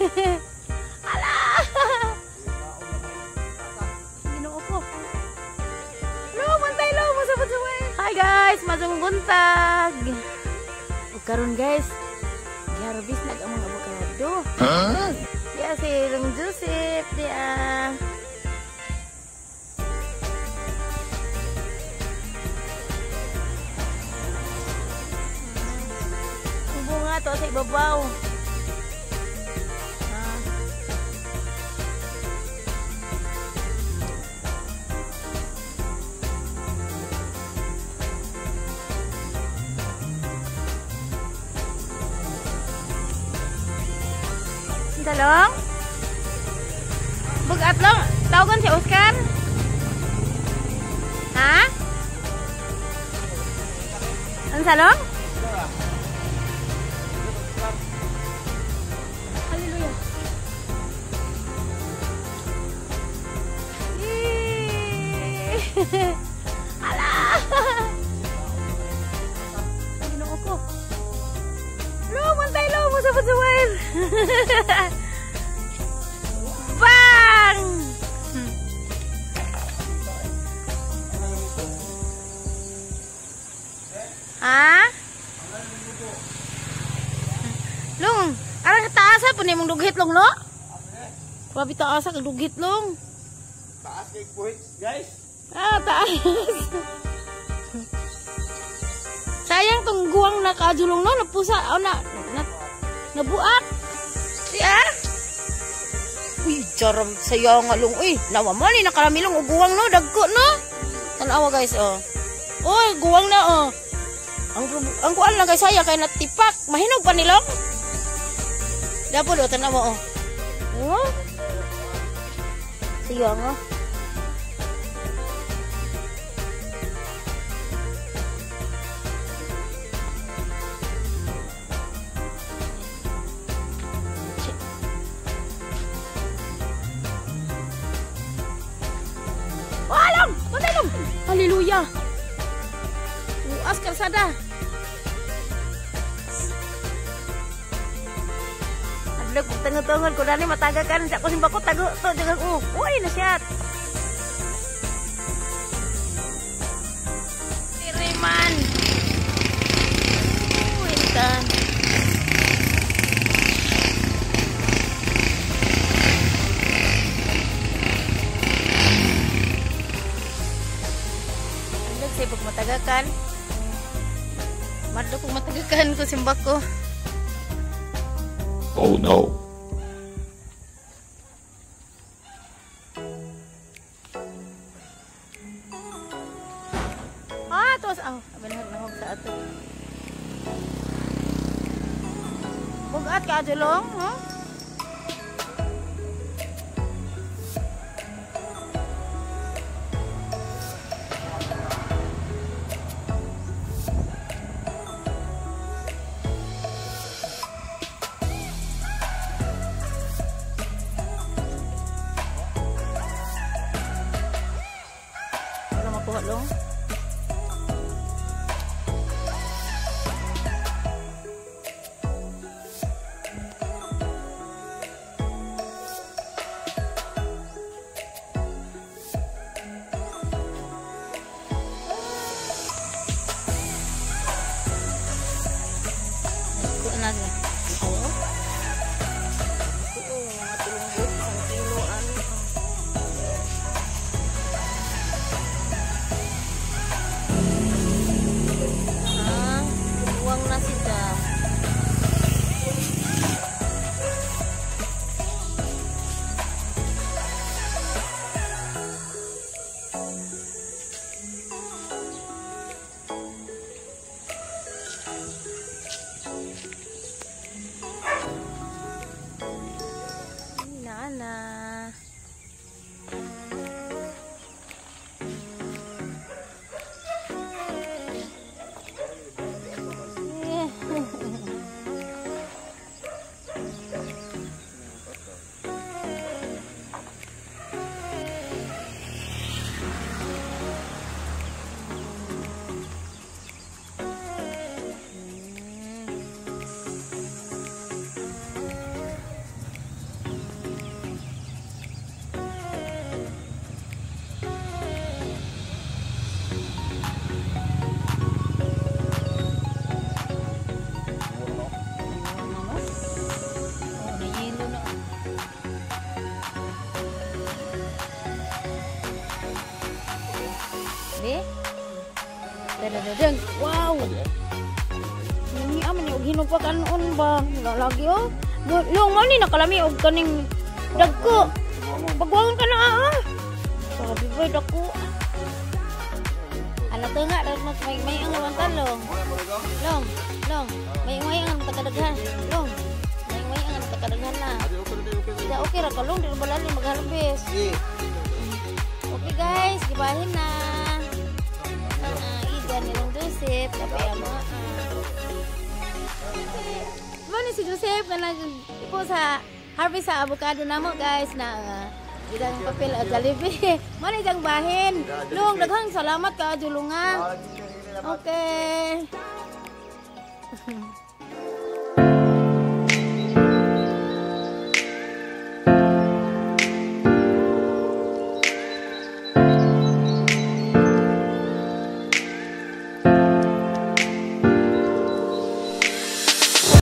Ala! Ginoo ko. Lo, mantay lo, masabot sa way. Hi guys, masang buntag. Ug karon guys, giharvest na ang mga avocado. Huh? Diya si Long Joseph, diya. Ang bunga to sa ibabaw. Talong? Bugat long? Tawagan si Oscar? Ha? Ang salong? Hallelujah. Yay! Ala! Ginoo ko. Lo, mantay lo, masabot sa wire. Bang! Ha? Long, arang taas po ni mong dughit long no? Grabe taas kag dughit long. Taas kay buhit, guys. Ah, taas. Sayang tong guwang nakajulong no, napusa o na, na nabuak. Siya? Uy, jaram saya nga long. Uy, nawa mo ni nakarami long og guwang no, dagko no. Tan-awa guys oh. Uy, guwang na oh. Ang kuan lang guys saya kay natipak, mahinog pa nilong. Dapo do tan-awa oh. Oh. Siya nga. Walang! Walang! Hallelujah! Uas kalsada! Adlok, tangod-tangod ko na ni matagakan. Sa ko simbako, tago to. Jagang uy, nasyat! Tiriman! Uy, intan! Pag matagakan, madlo kung matagakan ko simbako. Oh no. Ah, tos aw, abanhag nahog sa ato. Bugat ka julong, huh? Makuha long. Kuha na siya. Oo. Oo, mga tulungbot, isang kilo, ano. Dang, wow. Ni aman ni og hinog pa kanon ba? Lagi oh. Long mo ni nakalami og kaning dagko. Pagwangon ka na ah. Sabi ba dagko. Ala to nga mas may ang talong. Long, long, may ang takadaghan. Long. May ang takadaghan na. Da okay ra ka, long, di ba lalim maghalbis. Okay guys, gibahin na. Ah, ida nilong Joseph, kape ang mga Mo ni si Joseph nga nag ipo sa harvest sa avocado namo, guys, na idang papel at Jollibee. Mo ni idang bahin. Long, daghang salamat ka julunga. Okay.